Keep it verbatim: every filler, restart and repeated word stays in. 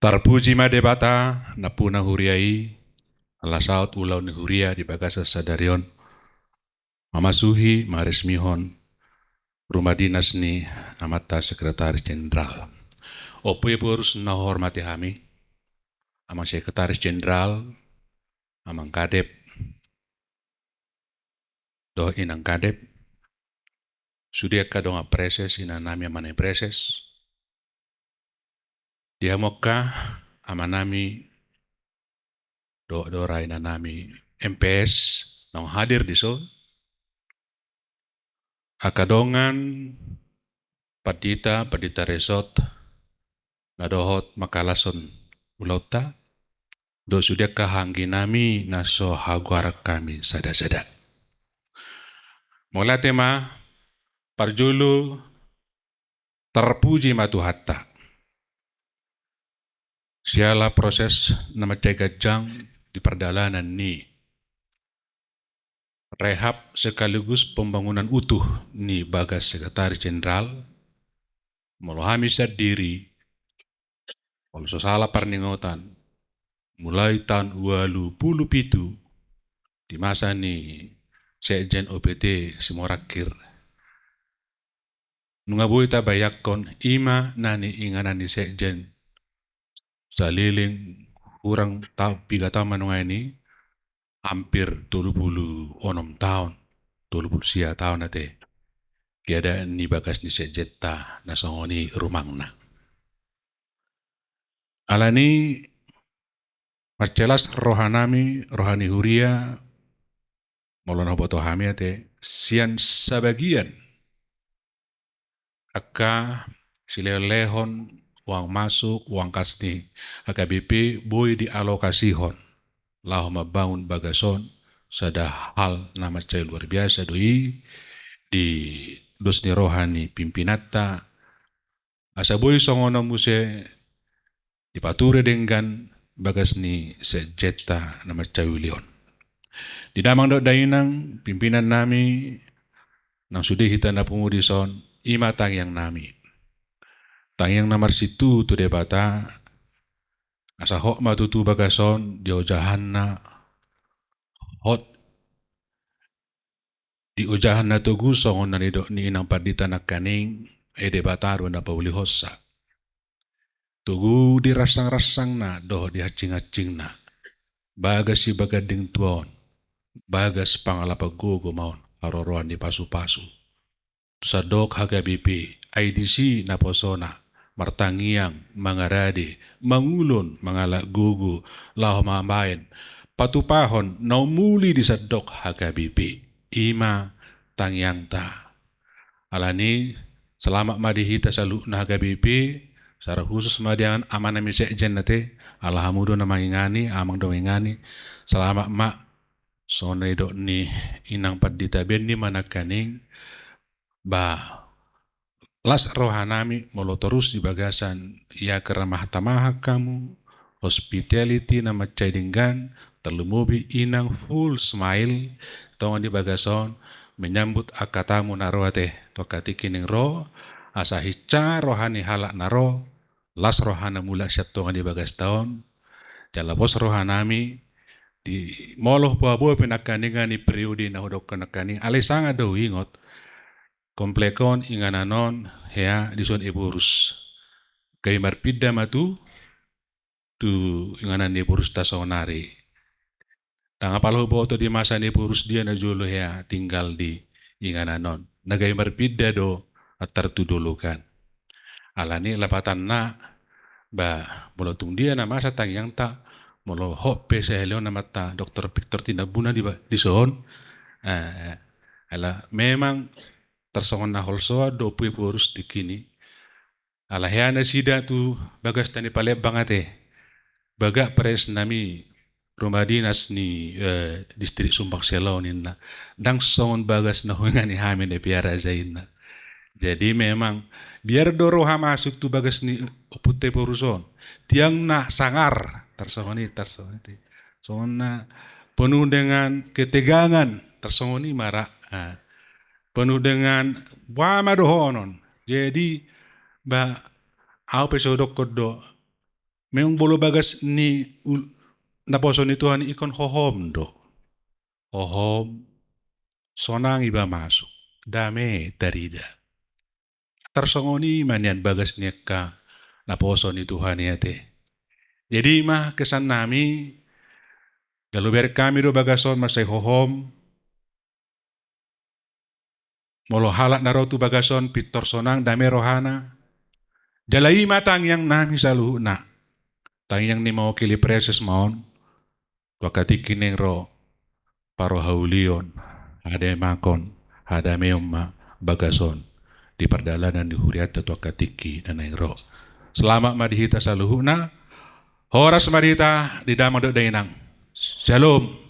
Tarpuji ma Debata nampuna huria i, ala saut ulaon ni huria di bagasan sadari on, mamasuhi, maresmihon rumah dinas ni amanta Sekretaris Jenderal. Ompu Ephorus na huhormati hami, Amang Sekretaris Jenderal, Amang Kadep, dohot Inang Kadep, sude angka dongan preses, inanami, amanami preses, di hamu angka amanami dohot do ra inanami M P S naung hadir dison, angka dongan pandita, pandita resort na dohot mangkalashon ulaonta, dohot sude angka hahaangginami na so hagoaran hami sada-sada. Mauliate ma. Parjolo, tarpuji ma Tuhanta siala proses na mansai ganjang di pardalanan ni rehab sekaligus pembangunan utuh ni bagas Sekretaris Jenderal. Molo hami sandiri, molo so sala parningotan, mulai taon ualu pulu pitu, di masa ni Sekjen O P T Simorangkir, nunga boi tabayangkon, i ma na niinganan ni Sekjen saleleng hurang taon, piga taon ma nuaeng i, hampir tolu pulu onom taon, tolu pulu sia taon ate, keadaan ni bagas ni sekjenta na songon i rumangna. Alani, mansai las rohanami, roha ni huria, molo na huboto hami ate, sian sabagian angka silehon-lehon uang masuk, uang kas ni H K B P boi dialokasihon laho mambangun bagas on, sada hal na mansai luar biasa do i di dos ni roha ni pimpinanta, asa boi songon on muse dipature denggan bagas ni sekjenta na mansai uli on. Di damang dohot dainang, pimpinannami, nang sude hita na pungu dison, i ma tangiangnami. Tangiang na marsitu tu Debata, asa hot ma tutu bagas on diojahanna, hot diojahanna togu songon na nidok ni inang pandita nangkaning, ai Debata do na paulihonsa. Togu di ransang-ransangna dohot di hansin-hansinna, bagas sibaganding tua on, bagas pangalapan gogo ma on, haroroan ni pasu-pasu tu sandok H K B P, ai disi naposona martangiang, mangarade, mangulon, mangalap gogo laho mambaen patupahon na umuli di sandok H K B P. I ma tangiangta. Alani, selamat ma di hita saluhutna H K B P, secara khusus ma di amanami sekjen ate, ala hamu do na mangingani, amang do mangingani, selamat ma. Songon na nidok ni inang pandita Benny ma nangkaning, ba las rohanami molo torus di bagasan ia keramah-tamahan hamu, hospitality na mansai denggan, tarlumobi inang full smile tongon di bagas on menyambut angka tamu na ro ate, tu angka tingki naeng ro, asa hinsa roha ni halak na ro, las rohana mulak sian tonga ni bagasta on, jala pos rohanami, di molo paboa pe nangkaning i periode na hudokkon nangkaning, alai sanga do huingot, komplek on, inganan on, hea, dison Ephorus. Gabe marpinda ma tu, tu inganan ni Ephorusta saonari. Ndang apala huboto di masa ni Ephorus dia na jolo hea tinggal di inganan on. Na gabe marpinda do antar tu dolok an. Alani lapatanna, ba, molo tung dia na masa tangiangta, molo hot pe sahali on amanta Doktor Victor Tinabuna di ba-, dison. Eh, ala memang tarsongon na holsoan do Ompu Ephorus tingki i. Ala hea nasida tu bagasta ni Palembang ate. Bagak presnami rumah dinas ni, eh, distrik Sumbangsela on ninna. Ndang songon bagas na huingani hami na piara aja ninna. Jadi memang biar do roha masuk tu bagas ni Ompunta Ephorus on, tiang na sangar, tarsongon i, tarsongon i. Songon na penuh dengan ketegangan, tarsongon i ma ra. Ah. Penuh dengan boha ma dohonon. Jadi, ba, au pe so hudokkon do, Memang molo bagas ni ul-, naposo ni Tuhan i ingkon hohom do. Hohom, sonang iba masuk, dame tarida. Tarsongon i ma nian bagas ni angka naposo ni Tuhan i ate. Jadi i ma kesan nami, jala hubereng hami do bagas on mansai hohom. Molo halak na ro tu bagas on pintor sonang dame rohana. Jala i ma tangiang nami saluhutna. Tangiang ni mewakili praeses ma on. Tu angka tingki naeng ro, parhaulion, hademahon, hadameon ma bagas on di pardalanan ni hurianta tu angka tingki na naeng ro. Selamat ma di hita saluhutna. Horas ma di hita di damang dohot dainang. Shalom.